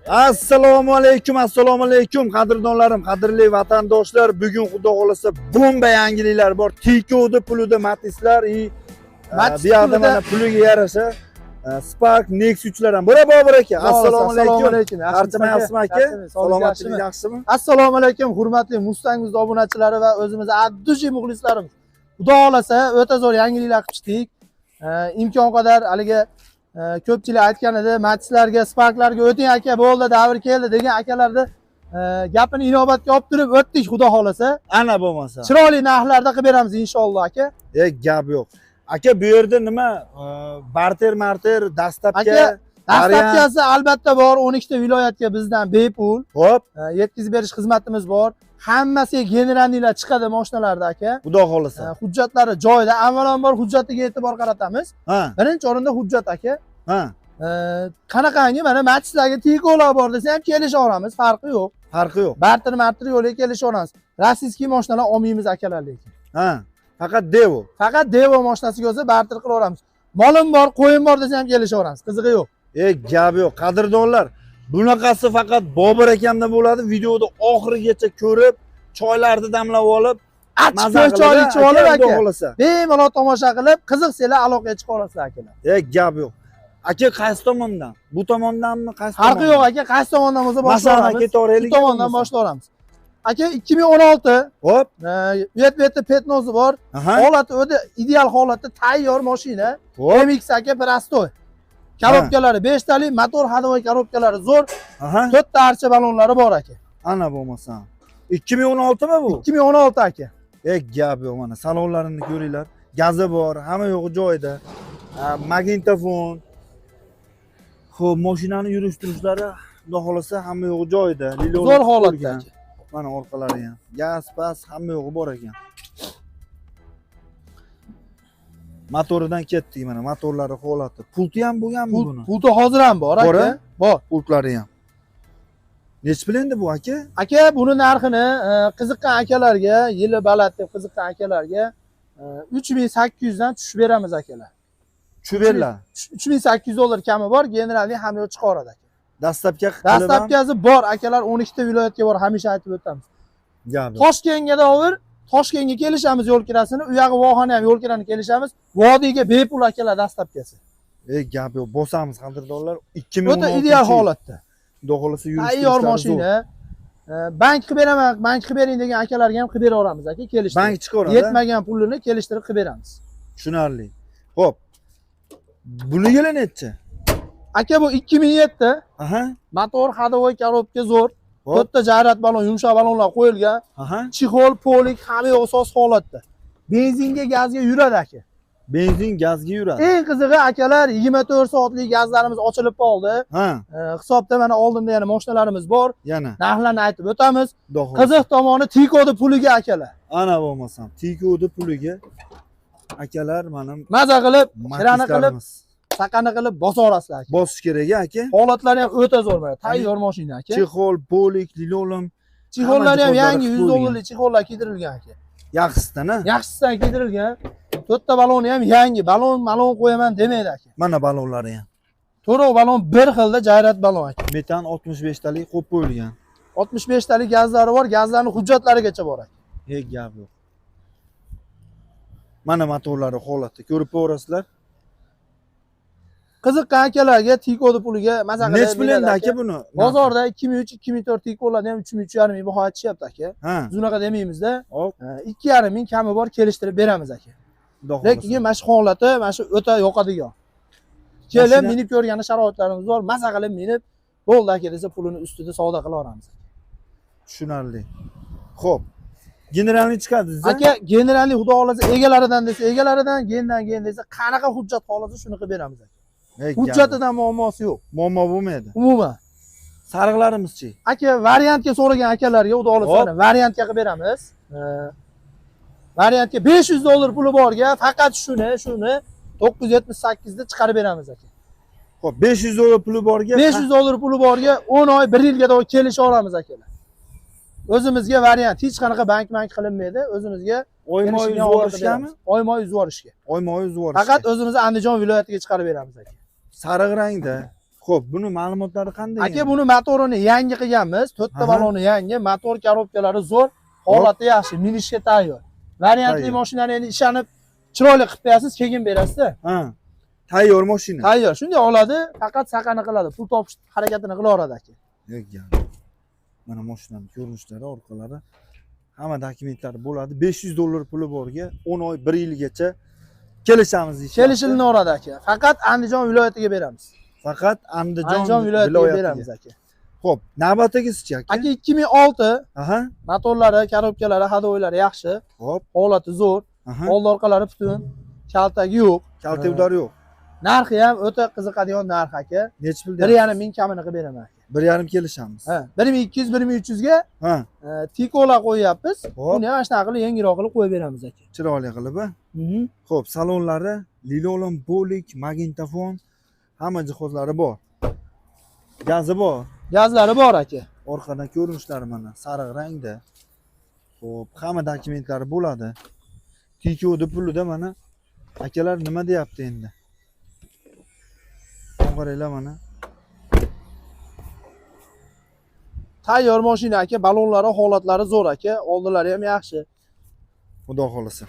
Assalomu alaykum, assalomu alaykum qadrdonlarim, qadrli vatandoshlar. Bugun xudo xolasa bomba yangiliklar bor. Tikovni pulida Matizlar и Matiz bu yoqda pulida- mana puliga yarasha Spark Nex 3lar ham. Bora Bobur aka, assalomu alaykum. Alaykum. Charchamayapsizmi aka? Salomatligingiz yaxshimi? Assalomu alaykum hurmatli Mustangimiz obunachilari va o'zimiz abdushi muxlislarimiz. Xudo xolasa o'ta zo'r yangiliklar qilib chiqdik. Imkon qadar haligi ko'pchilik aytgan edi, Matizlarga, Sparklarga o'ting aka, bo'ldi, davr keldi degan akalarni gapini inobatga olib turib o'tdik xudo xolasa. Ana bo'lmasa. Chiroyli narxlarda qilib beramiz inshaalloh aka. Gap yo'q. Aka, bu yerda nima barter marter, dastavka, Aka, variant? Dastavkasi albatta bor, 12 ta viloyatga bizdan bepul. Hop, Yetkazib berish xizmatimiz bor. Hammasiga generalnilar chiqadi mashinalarda aka. xudo xolasa. Hujjatlari joyida. Avvalambor hujjatiga e'tibor qaratamiz. Birinchi o'rinda hujjat aka. Ha, Qanaqangi mana Matizlarga Tigolar bor desa ham kelishaveramiz, farqi yo'q. Farqi yo'q. Barter marter yo'liga kelishaveramiz. Rossiyskiy mashinalar olmaymiz akalar lekin. Ha, faqat Devo. Faqat Devo mashinasiga bo'lsa barter qilaveramiz. Molim bor, qo'yim bor desa ham kelishaveramiz. Qizig'i yo'q. Gap yo'q. Qadrdonlar, bunaqasi faqat Bobur akamda bo'ladi. Videoda oxirigacha ko'rib, choylarni damlab olib, Achchiq maza ko'k choy qilib, ichib olib aka, xudo aka. xolasa. Bemalol tomosha qilib, qiziqsanglar aloqaga chiqa olasizlar akalar. Gap yo'q. Aka, qaysi tomondan? Bu tomondanmi, qaysi Farqi tomondan? yo'q aka, qaysi tomondan bo'lsa Masalan, boshlayveramiz. ketaveraylik. Shu tomondan boshlayveramiz. Aka 2016 Hop. U yerda petnosi bor. Holati o'ta ideal holatda tayyor mashina. Hop. MX aka prostoy. Korobkalari 5 talik, motor ходовой korobkalari zo'r, 4 ta archa balonlari bor aka. Ana bo'lmasa. 2016 mi bu? 2016 aka. Gap yo'q mana salonlarini ko'ringlar. Gazi bor, hamma yo'g'i joyida. Magnitofon. Xo'p, mashinani yurish turishlari xudo xolasa hamma yo'g'i joyida. Lilovlar Zo'r holatda qo'yilgan. aka. Mana orqalari ham. Gaz, pas, hamma yo'g'i bor ekan. Motoridan ketdik mana, motorlari holati. Pulti ham bo'lganmi buni? Pulti hozir ham bor Bor, aka. a? Bor. Pultlari ham. Nechi pul endi bu aka? Aka, buni narxini qiziqqan akalarga, yili baland deb qiziqqan akalarga 3800 dan tushib beramiz akalar. Tushib beriladi. 3800 dollar kami bor, generalniy hamma yo'q chiqaradi aka. Dastavka qilib ham Dastavkasi bor akalar, 12 ta viloyatga bor, hamisha aytib o'tamiz. gap yo'q. Toshkentga davr, Toshkentga kelishamiz yo'l kirasini, u yog'i Vohani ham yo'l kirani kelishamiz. Vodiyga bepul akalar dastavkasi. Gap yo'q. Bosamiz qadrdonlar. 2016 O'ta ideal holatda. Xudo xolasa yurish Tayyor turishlari zo'r. mashina. Bank qilib beraman, bank qilib bering degan akalarga ham qilib beraveramiz aka, kelishtirib. Bank chiqaveradi. Yetmagan pulini kelishtirib qilib beramiz. Tushunarli. Xo'p. Buni yili nechi? Aka, bu 2007. Aha. Motor ходовой korobka zo'r. Hop. To'rtta jayrat balon, yumshoq balonlar qo'yilgan. Chexol, polik, hamma yo'q soz holatda. Benzinga, gazga yuradi aka. Benzin gazga yuradi. Eng qizig'i akalar, 24 soatlik gazlarimiz ochilib qoldi. Ha, Hisobda mana oldinda yana mashinalarimiz bor. Yana. Narxlarni aytib o'tamiz. Xudo xohlasa. Qiziq tomoni Tikoni puliga akalar. Ana bo'lmasam, Tikoni puliga akalar mana Maza qilib, kirani qilib, Matizlarimiz. saqani qilib bosa olasizlar aka. Bosish kerak aka. Holatlari ham o'ta zo'r mana. Tayyor mashina aka. Chexol, polik, lilolim Chexollari ham jihozlari yangi 100 qo'yilgan. Dollarlik chexollar kiydirilgan aka. Yaxshisidan, ha? Yaxshisidan kiydirilgan. To'rtta baloni ham yangi. Balon, balon qo'yaman demaydi aka. Mana balonlari ham. To'rov balon bir xilda jayrat balon aka. Metan 65 talik qo'yib qo'yilgan. 65 talik gazlari bor, gazlarning hujjatlarigacha bor aka. Gap yo'q. Mana motorlari holati ko'rib ko'rasizlar. Qiziqqan akalarga Tikoni puliga maza qilib Nech pul endi beradi aka buni? Bozorda 2003, 2004 Tikolarni ham 3000, 3,5 ming baho aytishyapti aka. Ha. Biz unaqa demaymizda. Hop. 2,5 ming kami bor, kelishtirib beramiz aka. Xudo xohlasa. Lekin mana shu holati, mana shu o'ta yoqadigan. Kelib Mashina- minib ko'rgani sharoitlarimiz bor. Maza qilib minib, bo'ldi aka desa pulini ustida savdo qila olamiz. Tushunarli. Xo'p. Generalni chiqadi, Aka, generalni xudo xolasa egalaridan desa egalaridan, gendan gen desa qanaqa hujjat xolasa shuni qilib beramiz aka. Hujjatidan muammosi yo'q. Muammo bo'lmaydi. Umuman. Sariqlarimizchi? Aka, variantga so'ragan akalarga xudo xolasa Hop. mana variantga qilib beramiz. Variantga 500 dollar puli borga faqat shuni 978 da chiqarib beramiz aka. Xo'p, 500 dollar puli borga 500 dollar puli borga 10 oy, 1 yilga to'g'ri kelisha olamiz akalar. O'zimizga variant, hech qanaqa bank qilinmaydi, o'zimizga oyma-oy kelishilgan yuz holatda yuborishgami? beramiz. Oyma-oy yuz yuborishga. Oyma-oy yuz yuborishga. Faqat o'zimizni Andijon viloyatiga chiqarib beramiz aka. Sariq rangda. Xo'p, buni ma'lumotlari qanday? Aka, buni motorini yangi qilganmiz. 4 ta baloni yangi, motor korobkalari zo'r, holati yaxshi, minishga tayyor. Variantli mashinani endi ishonib chiroyli qilib qo'yasiz, keyin berasiz-da. Ha. Tayyor mashina. Tayyor. Shunday oladi, faqat saqani qiladi, pul topish harakatini qilaveradi aka. Mana mashinaning ko'rinishlari, orqalari, hamma dokumentlari bo'ladi. $500 puli borga 10 oy 1 yilgacha kelishamiz deyishyapti. Kelishilinaveradi aka. Faqat Andijon viloyatiga beramiz. Faqat Andijon viloyatiga beramiz aka. Xo'p, navbatdagisichi aka? Aka 2006. Aha. Motorlari, korobkalari, hadovoylari yaxshi. Xo'p, holati zo'r. Oldi orqalari butun, kaltagi yo'q. Kaltaklar yo'q. Narxi ham o'ta qiziqadigan narx aka. Necha pul? 1,5 ming kamini qilib beraman aka. 1,5 kelishamiz. Ha, 1200, 1300 ga ha, Tikola qo'yyapmiz. Buni ham shunaqa qilib yengilroq qilib qo'yib beramiz aka. Chiroyli qilib, ha? Xo'p, salonlari lilolon bo'lik, magnitofon, hamma jihozlari bor. Gazi bor. Gazlari bor aka. Orqadan ko'rinishlari mana sariq rangda. Xo'p, hamma dokumentlari bo'ladi. Tikoda pulida mana akalar nima deyapti endi? Qaranglar mana. Tayyor mashina aka, balonlari, holatlari zo'r aka, oldilari ham yaxshi. Xudo xolasa.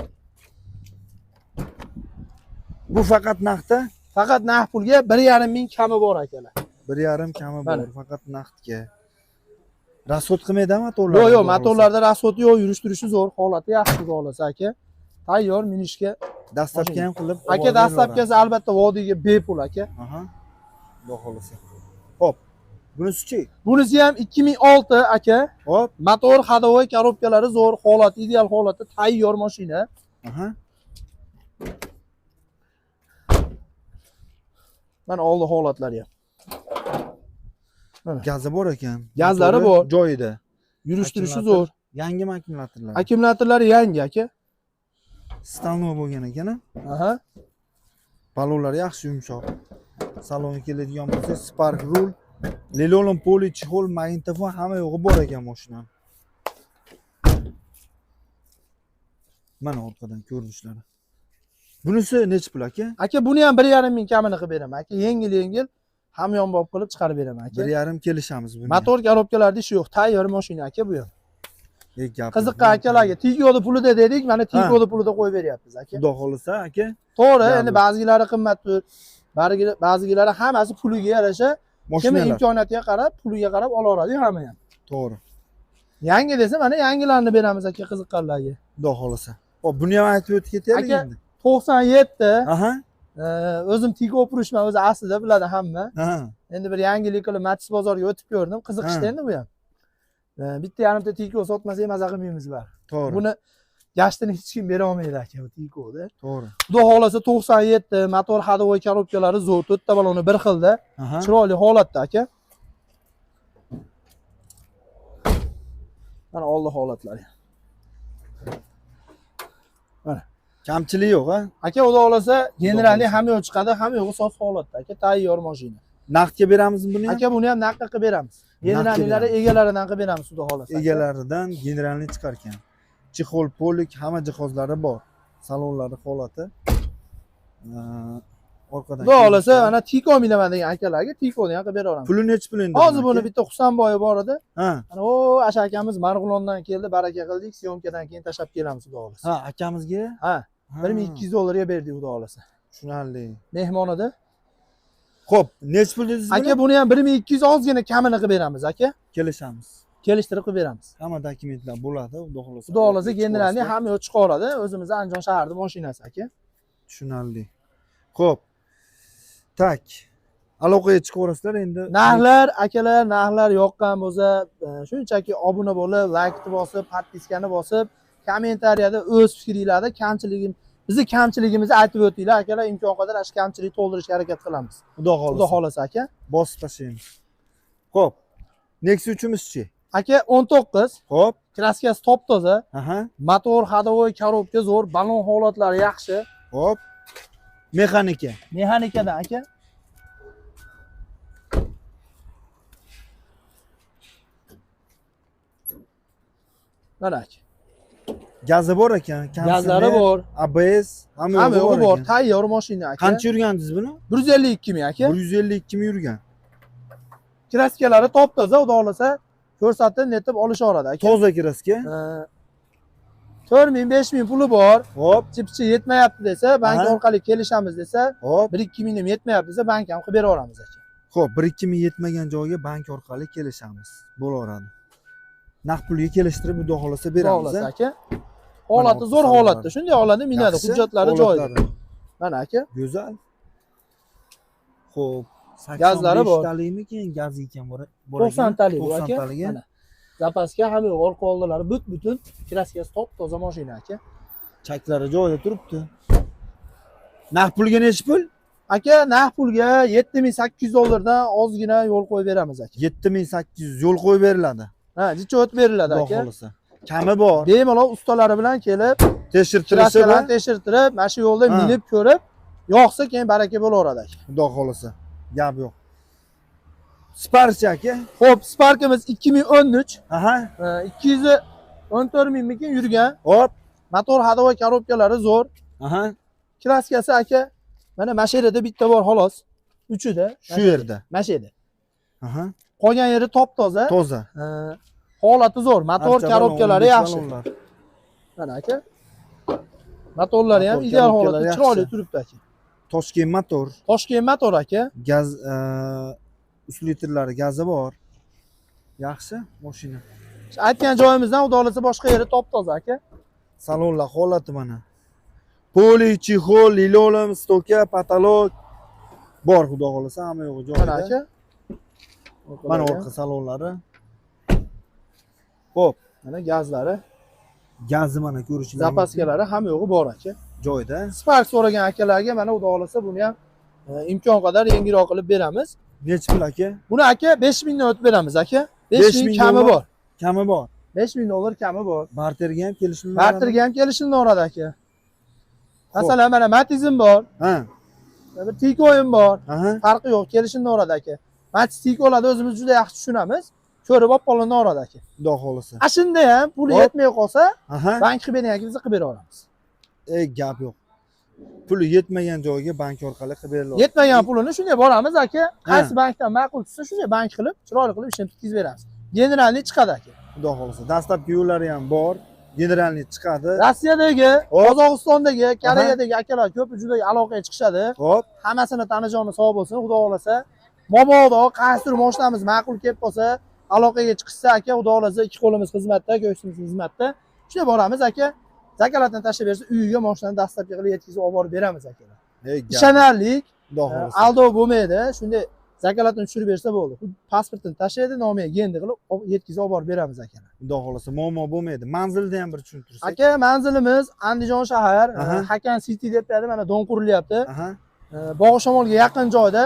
Bu faqat naqdda? Faqat naqd pulga 1,5 ming kami bor akalar. 1,5 kami bor faqat naqdga. Rasxod qilmaydi motorlar? Yo'q, yo'q, motorlarda rasxod yo'q, yurish turishi zo'r, holati yaxshi, xudo xolasa aka. Tayyor minishga. Dastlabki ham qilib. Aka, dastlabkisi albatta vodiyga bepul aka. Aha. Xudo xolasa. Xo'p. Bunisi-chi? Bunisi ham 2006 aka. Xo'p, motor, hadovoy, korobkalari zo'r, holat ideal holatda, tayyor mashina. Aha. Mana oldi holatlari ham. Mana. Gazi bor ekan. Gazlari bor. Joyida. Yurish turishi zo'r. Yangi akkumulyatorlar. Akkumulyatorlari yangi aka. Stanok bo'lgan ekan-a? Aha. Balonlari yaxshi yumshoq. Salonga keladigan bo'lsa, Spark rul, lilolon poli, chexol, magnitofon hamma yo'g'i bor ekan mashinani. Mana orqadan ko'rinishlari. Bunisi necha pul aka? Aka, buni ham 1,5 ming kamini qilib beraman aka. Yengil-yengil hamyonbop qilib chiqarib beraman aka. 1,5 kelishamiz buni. Motor korobkalarda ishi yo'q, tayyor mashina aka bu ham. Qiziqqa akalarga Tigo'ni pulida dedik, mana Tigo'ni pulida qo'yib beryapmiz aka. Xudo xolasa aka. To'g'ri, endi ba'zilari qimmatdir. Ba'zilari hammasi puliga yarasha, kim imkoniyatiga qarab, puliga qarab olaveradi hamma ham. To'g'ri. Yangi desa mana yangilarini beramiz aka qiziqqanlarga. Xudo xolasa. Xo'p, buni ham aytib o'tib ketaylik endi. 97. Aha. O'zim Tigo purishman, o'zi aslida biladi hamma. Ha. Endi bir yangilik qilib Matiz bozoriga o'tib ko'rdim, qiziqishdi endi bu ham. Bitta yarimta Tigo sotmasak maza qilmaymiz bar. To'g'ri. Buni gashtini hech kim bera olmaydi aka bu Tigoda. To'g'ri. Xudo xolasa 97, motor, hadovoy, korobkalari zo'r, 4 ta baloni bir xilda, chiroyli holatda aka. Mana oldi holatlari. Mana. Kamchilik yo'q, ha? Aka, xudo xolasa generalniy hamma yo'q chiqadi, hamma yo'g'i sof holatda aka, tayyor mashina. Naqdga beramizmi buni ham? Aka, buni ham naqdga qilib beramiz. Generalniylari egalaridan qilib beramiz, xudo xolasa. Egalaridan generalniy chiqar ekan. Chexol, polik, hamma jihozlari bor. Salonlari holati. Orqadan. Xudo xolasa, mana Tigo minaman degan akalarga Tigoni ham qilib beraveramiz. Puli necha pul endi? Hozir buni bitta Husanboyi bor edi. Ha. Mana o asha akamiz Marg'ilondan keldi, baraka qildik, syomkadan keyin tashlab kelamiz xudo xolasa. Ha, akamizga? Ha. $1200 ga berdik xudo xolasa. Tushunarli. Mehmon edi. Xo'p, necha pul dedingiz buni? Aka, buni ham 1200 ozgina kamini qilib beramiz aka. Kelishamiz. Kelishtirib qilib beramiz. Hamma dokumentlar bo'ladi, xudo xolasa. Xudo xolasa generalniy hamma yo'q chiqaradi, o'zimiz Andijon shaharida mashinasi aka. Tushunarli. Xo'p. Tak. Aloqaga chiqaverasizlar endi. Narxlar akalar, narxlar yoqqan bo'lsa, shunchaki obuna bo'lib, like bosib, podpiskani bosib, kommentariyada o'z fikringlarni, kamchiligim, bizi kamchiligimizni aytib o'tinglar akalar, imkon qadar shu kamchilikni to'ldirishga harakat qilamiz. Xudo xolasa. Xudo xolasa aka. Bosib tashlaymiz. Xo'p. Nexia 3-chi? Aka 19. Xo'p. Kraskasi top-toza. Aha. Motor, hadovoy, korobka zo'r, balon holatlari yaxshi. Xo'p. Mexanika. Mexanikadan aka. Mana aka. Gazi bor ekan, gazlari bor, ABS, hamma yo'g'i bor. Tayyor mashina aka. Qancha yurgandingiz buni? 152 ming aka. 152 ming yurgan. Kraskalari top-toza, xudo xolasa ko'rsatib, netib olishaveradi aka. Toza kraska. 4000, 5000 puli bor. Hop. Chipchi yetmayapti desa, bank orqali kelishamiz desa, Hop. 1-2 ming ham yetmayapti desa, bank ham qilib beraveramiz aka. Xo'p, 1-2 ming yetmagan joyga bank orqali kelishamiz. Bo'laveradi. Naqd pulga kelishtirib, xudo xolasa beramiz. Xudo xolasa aka. Holati zo'r holatda. Shunday oladi, minadi, hujjatlari joyida. Mana aka. Go'zal. Xo'p, gazlari bor. 85 talikmikin, gaz ekan bor. 90 talik bu aka. Mana. Zapaska ham yo'q, orqa oldilari butun kraskasi top-toza mashina aka. Chaklari joyida turibdi. Naqd pulga nechi pul? Aka, naqd pulga 7800 dollardan ozgina yo'l qo'yib beramiz aka. 7800 yo'l qo'yib beriladi. Ha, jicha o'tib beriladi aka. Kami bor. Bemalol ustalari bilan kelib tekshirtirib, tekshirtirib, mana shu yo'lda minib ko'rib, yoqsa keyin baraka bo'laveradi aka. Xudo xolasa. Gap yo'q. Spark aka. Xo'p, Sparkimiz 2013. Aha. 214 mingmikin yurgan. Hop. Motor ходовой korobkalari zo'r. Aha. Kraskasi aka mana shu yerda bitta bor xolos. Uchida. Shu yerda. Mana shu yerda. Aha. Qolgan yeri top-toza. Toza. Holati zo'r. Motor korobkalari yaxshi. Mana aka. Motorlari ham ideal holatda, chiroyli turibdi aka. Toshkent motor. Toshkent motor aka. Gaz uslitrlari gazi bor. Yaxshi mashina. Aytgan joyimizdan xudo xolasa boshqa yeri top-toza aka. Salonlar holati mana. Poli, chexol, lilolim, stoka, patolog bor xudo xolasa, hamma yo'q joyida. Mana aka. Mana orqa salonlari. Xo'p, mana gazlari. Gazi mana ko'rishingiz mumkin. Zapaskalari hamma yo'g'i bor aka. Joyida. Spark so'ragan akalarga mana xudo xolasa buni ham imkon qadar yengilroq qilib beramiz. Nechi pul aka? Buni aka 5000 dan o'tib beramiz aka. 5000 kami bor. Kami bor. 5000 dollar kami bor. Barterga ham kelishim. Barterga ham kelishiladi aka. Masalan, mana Matizim bor. Ha. Bir Tiko'yim bor. Farqi yo'q, kelishiladi aka. Matiz Tiko'larni o'zimiz juda yaxshi tushunamiz. Ko'rib olib qolinadi aka. Xudo xolasa. A shunda ham puli yetmay qolsa, bank qilib bering aka, biz qilib bera olamiz. Gap yo'q. Puli yetmagan joyga bank orqali qilib beriladi. Yetmagan pulini shunday boramiz aka, qaysi bankdan ma'qul tushsa shunday bank qilib, chiroyli qilib ishini bitkazib beramiz. Generalniy chiqadi aka. Xudo xolasa. Dastlabki yo'llari ham bor. Generalniy chiqadi. Rossiyadagi, Qozog'istondagi, Koreyadagi akalar ko'pi juda aloqaga chiqishadi. Xo'p, hammasini tanijoni sog' bo'lsin, xudo xolasa. Mabodo qaysidir mashinamiz ma'qul kelib qolsa, aloqaga chiqishsa aka, xudo xolasa ikki qo'limiz xizmatda, ko'ksimiz xizmatda. Shunday boramiz aka. Zakalatni tashlab bersa, uyiga mashinani dastlabki qilib yetkazib olib borib beramiz akalar. Ishonarlik, aldov bo'lmaydi. Shunday zakalatni tushirib bersa bo'ldi. Pasportini tashlaydi, nomiga gendi qilib yetkazib olib borib beramiz akalar. Xudo xolasa muammo bo'lmaydi. Manzilni ham bir tushuntirsak. Aka, manzilimiz Andijon shahar, Hakan City deb deyadi, mana dom qurilyapti. Bog'i Shamolga yaqin joyda,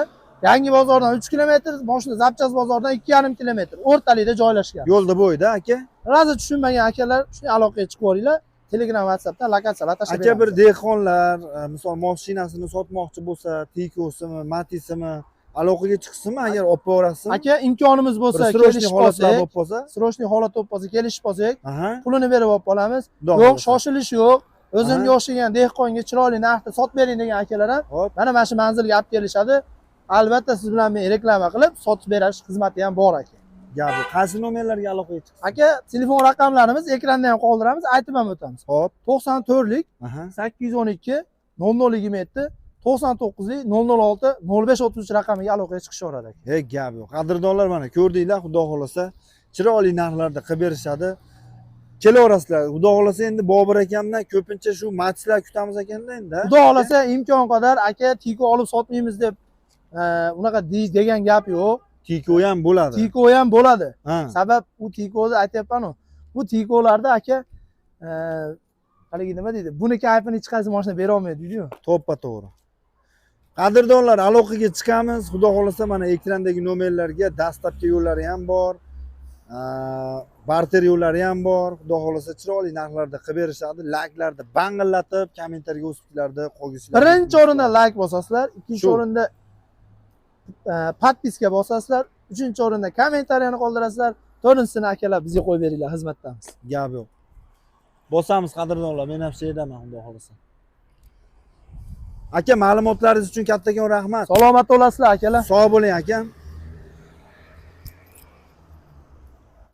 Yangi bozordan 3 kilometr, mashina Zapchast bozordan 2,5 kilometr o'rtalikda joylashgan. Yo'lda bo'yida aka. Rozi tushunmagan akalar shunday aloqaga chiqib yuboringlar. Telegram, WhatsAppdan lokatsiyalar tashlab beramiz. Aka, bir dehqonlar, misol mashinasini sotmoqchi bo'lsa, Tiko'simi, Matizimi, aloqaga chiqsinmi agar olib borasizmi? Aka, imkonimiz bo'lsa, kelishib holatlar bo'lib qolsa, srochniy holat bo'lib qolsa, kelishib olsak, pulini berib olib qolamiz. Yo'q, shoshilish yo'q. O'zimga o'xshagan dehqonga chiroyli narxda sotib bering degan akalar ham mana shu manzilga olib kelishadi. Albatta siz bilan men reklama qilib sotib berish xizmati ham bor aka. Gap. Qaysi nomerlarga aloqaga chiqsin? Aka, telefon raqamlarimiz ekranda ham qoldiramiz, aytib ham o'tamiz. Xo'p, 94lik 812 0027, 99lik 006 0533 raqamiga aloqaga chiqishaveradi aka. Gap yo'q. Qadrdonlar, mana ko'rdinglar, xudo xolasa chiroyli narxlarda qilib berishadi. Kelaverasizlar. Xudo xolasa endi Bobur akamdan ko'pincha shu Matizlar kutamiz ekanda endi. Xudo xolasa imkon qadar aka Tiko olib sotmaymiz deb unaqa degan gap yo'q. Tiko ham bo'ladi. Tiko ham bo'ladi. Sabab u Tikoni aytyapman-ku. Bu Tikolarda aka haligi nima deydi? Buni kayfini hech qaysi mashina bera olmaydi, deydi-yu. To'ppa-to'g'ri. Qadrdonlar, aloqaga chiqamiz. Xudo xolasa mana ekrandagi nomerlarga dastlabki yo'llari ham bor. Barter yo'llari ham bor. Xudo xolasa chiroyli narxlarda qilib berishadi. Layklarni bang'illatib, kommentariyga o'zingizlarni qo'ygisizlar. Birinchi o'rinda layk bosasizlar, ikkinchi o'rinda podpiska bosasizlar, uchinchi o'rinda kommentariyani qoldirasizlar, to'rtinchisini akalar bizga qo'yib beringlar, xizmatdamiz. Gap yo'q. Bosamiz qadrdonlar, men ham shu yerdaman xudo xolasa. Aka, ma'lumotlaringiz uchun kattakon rahmat. Salomat bo'lasizlar akalar. Sog' bo'ling akam.